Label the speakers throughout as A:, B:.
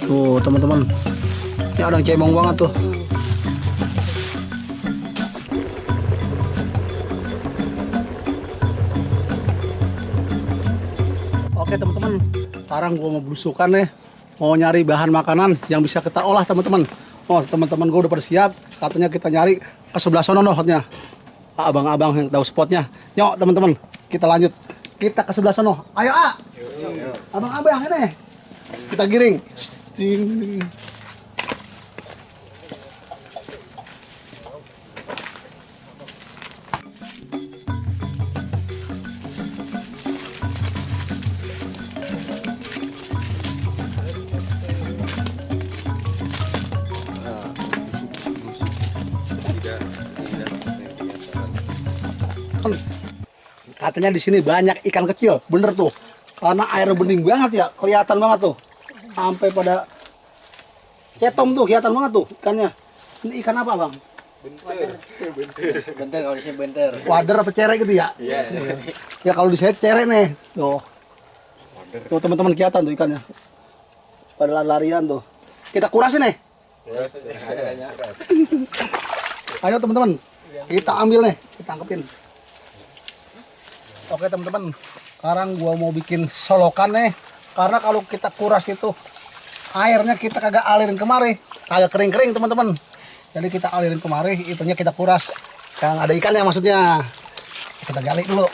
A: Tuh teman-teman, ini ada yang cemong banget tuh. Oke teman-teman, sekarang gua mau belusukan nih, mau nyari bahan makanan yang bisa kita olah teman-teman. Oh teman-teman gua udah pada siap, katanya kita nyari ke sebelah sono hotnya. Abang-abang yang tahu spotnya. Yuk teman-teman, kita lanjut. Kita ke sebelah sono. Ayo abang-abang ini. Kita giring. Katanya di sini banyak ikan kecil, bener tuh. Karena air bening banget ya, kelihatan banget tuh. Sampai pada ketom tuh, kelihatan banget tuh ikannya. Ini ikan apa bang?
B: Benter kalau disini benter.
A: Wader apa cerek gitu ya?
B: Iya.
A: Ya kalau di saya cerek nih. Tuh. Tuh teman-teman kelihatan tuh ikannya. Pada larian tuh. Kita kurasin nih. Ayo teman-teman, kita ambil nih, kita tangkepin. Oke teman-teman, sekarang gua mau bikin solokan nih. Karena kalau kita kuras itu airnya kita kagak alirin kemari, kagak kering-kering teman-teman. Jadi kita alirin kemari, itunya kita kuras. Yang ada ikannya maksudnya. Kita gali dulu.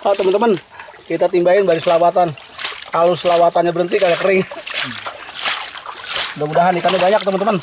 A: Oh teman-teman, kita timbain baris selawatan. Kalau selawatannya berhenti kayak kering. Mudah-mudahan ikannya banyak teman-teman.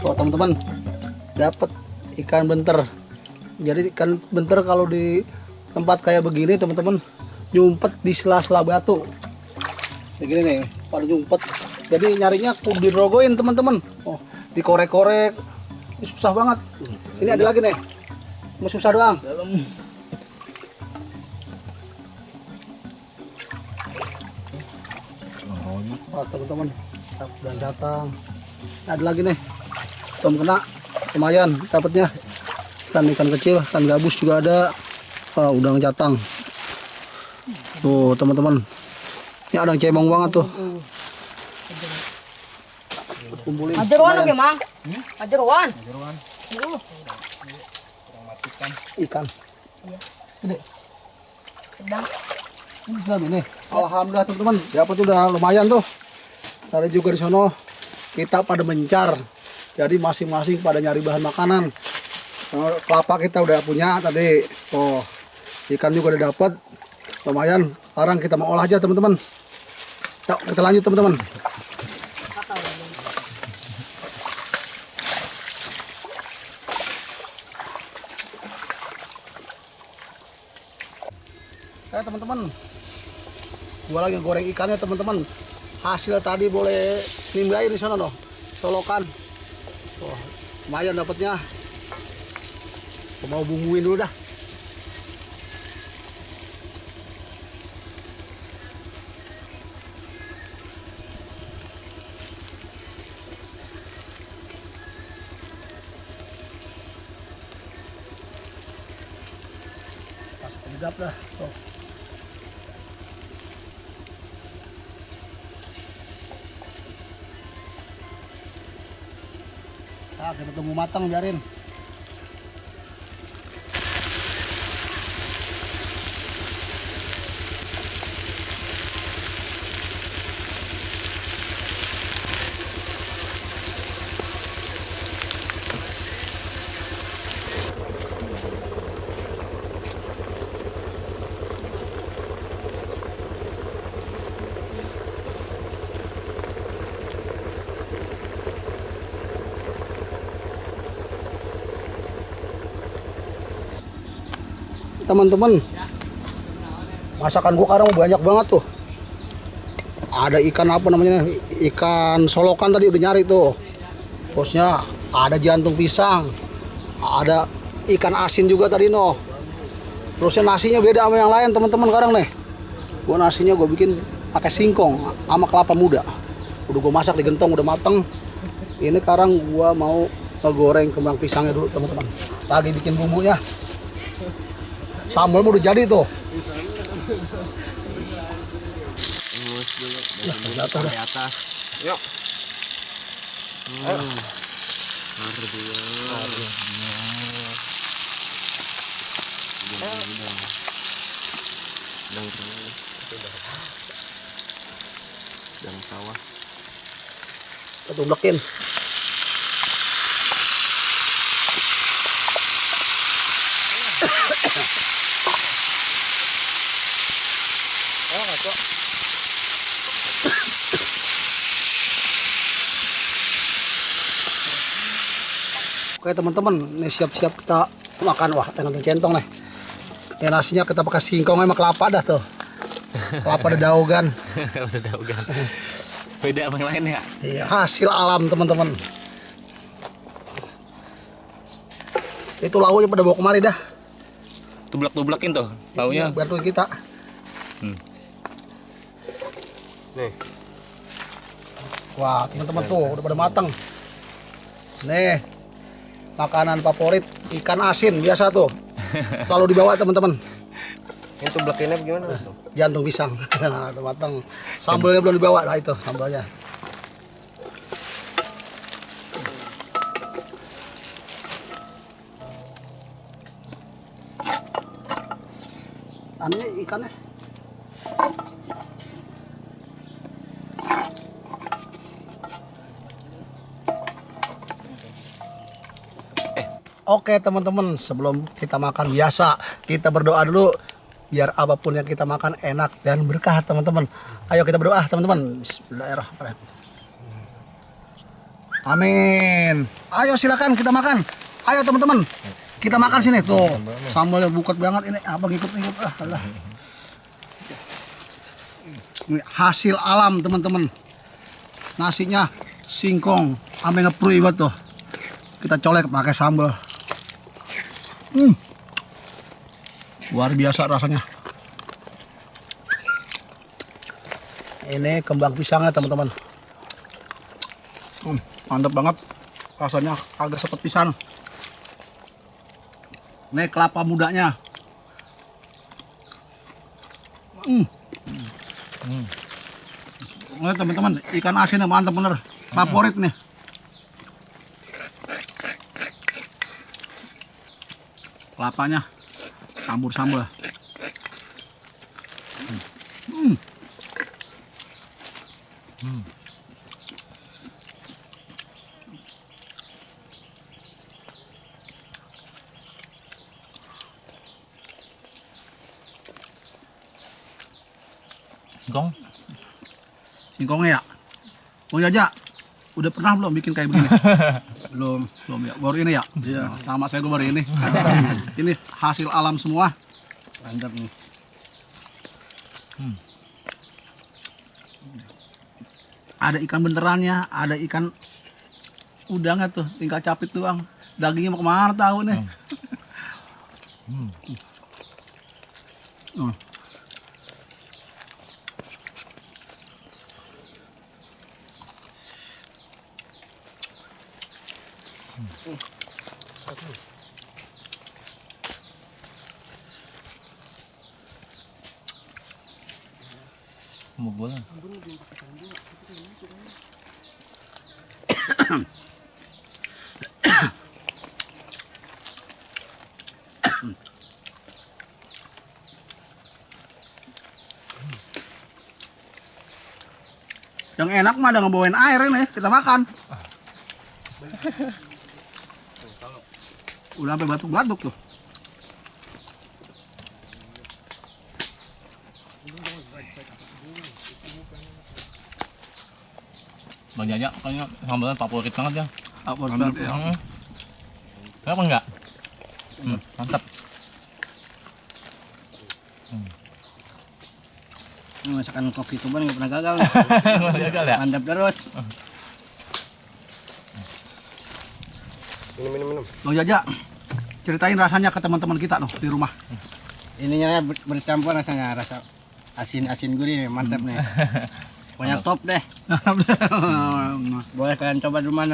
A: Tuh teman-teman, dapat ikan benter. Jadi ikan benter kalau di tempat kayak begini teman-teman, nyumpet di sela-sela batu. Begini nih, pada nyumpet. Jadi nyarinya kudu dirogoin teman-teman. Oh, dikorek-korek. Ini susah banget. Ini ada lagi nih. Mau susah doang. Oh, teman-teman, dan datang. Ada lagi nih. Belum kena, lumayan dapatnya. Ikan kecil, ikan gabus juga ada. Udang jatang. Tuh teman-teman, ini ada yang cemong banget tuh. Kumpulin.
C: Ajaruan lagi mang? Ajaruan.
A: Ikan.
C: Iya.
A: Gede.
C: Sedang.
A: Ini sedang ini. Alhamdulillah teman-teman, dapat udah lumayan tuh. Tadi juga di sono kita pada mencar. Jadi masing-masing pada nyari bahan makanan. Kelapa kita udah punya tadi. Oh, ikan juga udah dapat. Lumayan. Sekarang kita mau olah aja teman-teman. Yuk kita lanjut teman-teman. Teman-teman, gua lagi goreng ikannya teman-teman. Hasil tadi boleh nimbain di sana loh, solokan. Wah, lumayan dapatnya. Mau bumbuin dulu dah. Sedap dah. Tuh. Nah, kita tunggu matang biarin. Teman-teman, masakan gua sekarang banyak banget tuh. Ada ikan apa namanya, ikan solokan tadi udah nyari tuh bosnya. Ada jantung pisang, ada ikan asin juga tadi no. Terusnya nasinya beda sama yang lain teman-teman sekarang nih. Gua nasinya gua bikin pakai singkong sama kelapa muda. Udah gua masak di gentong udah mateng. Ini sekarang gua mau ngegoreng kembang pisangnya dulu teman-teman. Lagi bikin bumbunya. Sambal udah jadi tuh.
B: Ngulus dulu
A: Jatuh
B: di
A: dah.
B: atas. Yuk. Dan sawah.
A: Kita tublekin. Oke teman-teman, ini siap-siap kita makan. Wah, dengan centong nih. Ya nasinya kita pakai singkong sama kelapa dah tuh. Kelapa dedaugan.
B: Udah tahu kan. Beda sama yang lain ya.
A: Iya, hasil alam teman-teman. Itu launya pada bawa kemari dah.
B: Tublak-tublakin tuh launya.
A: Bantu kita.
B: Nih.
A: Wah, teman-teman tuh udah pada matang. Nih, makanan favorit ikan asin biasa tuh. Selalu dibawa teman-teman.
B: Ini tublakinnya gimana Mas?
A: Jantung pisang. Nah, udah matang. Sambalnya belum dibawa. Nah, itu sambalnya. Ini ikannya. Oke teman-teman, sebelum kita makan biasa, kita berdoa dulu biar apapun yang kita makan enak dan berkah teman-teman. Ayo kita berdoa teman-teman. Bismillahirrahmanirrahim. Amin. Ayo silakan kita makan. Ayo teman-teman, kita makan sini tuh. Sambalnya buket banget ini. Apa ngikut-ngikut? Alah. Ini hasil alam teman-teman. Nasinya singkong, ame ngeprui banget tuh. Kita colek pakai sambal. Luar biasa rasanya. Ini kembang pisangnya teman-teman. Mantap banget. Rasanya agak sepet pisang. Ini kelapa mudanya. Ini teman-teman, ikan asinnya mantap bener. Favorit nih. Kelapanya campur sambal.
B: Singkong.
A: Singkongnya ya. Oh ya, Ja. Udah pernah belum bikin kayak begini? Belum ya. Baru ini ya? Iya. Sama saya baru ini. Ini hasil alam semua. Mantap nih. Ada ikan benerannya, ada ikan udangnya tuh, tinggal capit doang. Dagingnya mau kemana tahu nih?
B: Mugul.
A: Yang enak mah ada ngebawain air ini, kita makan. Udah sampai batuk-batuk tuh.
B: Bang Jaja kayaknya sambalnya favorit banget ya.
A: Apa banget ya?
B: Kenapa enggak? Mantap.
D: Ini masakan koki tuban nggak pernah gagal.
B: Gagal ya?
D: Mantap terus.
A: Bang Jaja, ceritain rasanya ke teman-teman kita noh di rumah.
D: Ininya bercampur rasanya, rasa asin gurih nih, mantap nih. Pokoknya top deh. Boleh kalian coba di rumah.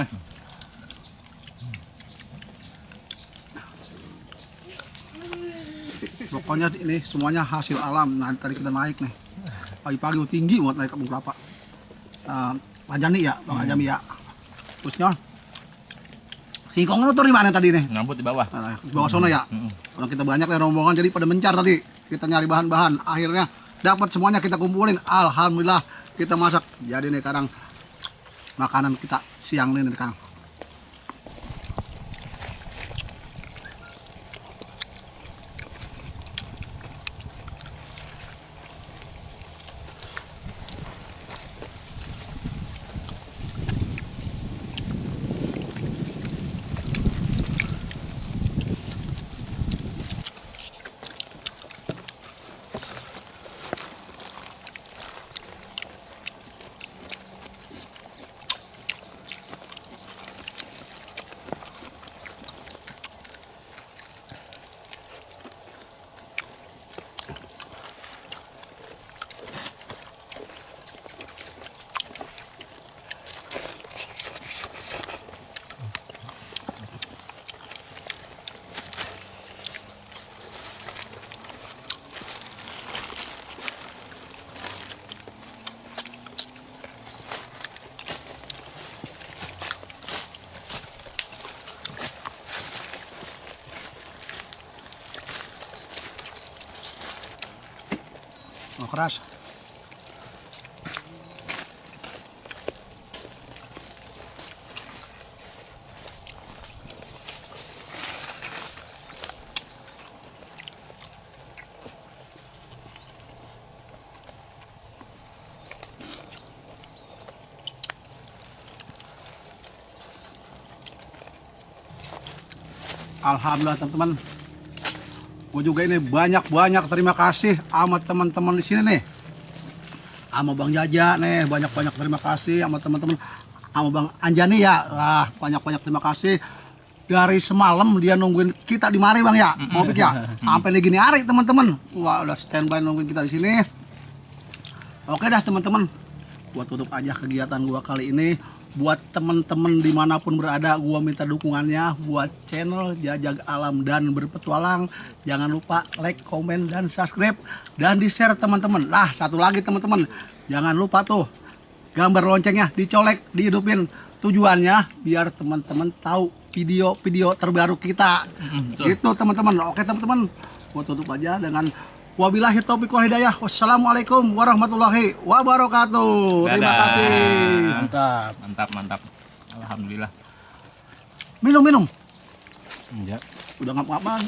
A: Pokoknya ini semuanya hasil alam. Nah tadi kita naik nih. Pagi-pagi tinggi buat naik kebun kelapa. Pak Jani ya, Bang Ajami ya. Terusnya singkongnya tuh di mana tadi nih?
B: Ngambut di bawah.
A: Nah, di bawah sana ya. Kalau kita banyak nih rombongan jadi pada mencar tadi. Kita nyari bahan-bahan. Akhirnya dapat semuanya kita kumpulin. Alhamdulillah kita masak. Jadi nih kadang makanan kita siang nih sekarang. Oh, keras. Alhamdulillah teman-teman. Gue juga ini banyak terima kasih sama teman-teman di sini nih. Sama Bang Jaja nih, banyak terima kasih sama teman-teman. Sama Bang Anjani ya, banyak terima kasih. Dari semalam dia nungguin kita di mari Bang ya, mau pikir ya. Sampai nih gini hari teman-teman. Wah, udah standby nungguin kita di sini. Oke dah teman-teman. Buat tutup aja kegiatan gua kali ini. Buat teman-teman dimanapun berada, gua minta dukungannya buat channel Jajag Alam dan Berpetualang. Jangan lupa like, komen, dan subscribe, dan di share teman-teman. Nah, satu lagi teman-teman, jangan lupa tuh gambar loncengnya dicolek, dihidupin. Tujuannya biar teman-teman tahu video-video terbaru kita. Itu teman-teman. Oke teman-teman, gua tutup aja dengan wabillahi taufiq wal hidayah. Wassalamualaikum warahmatullahi wabarakatuh. Terima
B: Dadah.
A: kasih.
D: Mantap.
B: Alhamdulillah.
A: Minum.
B: Enggak.
A: Udah ngap-ngapan.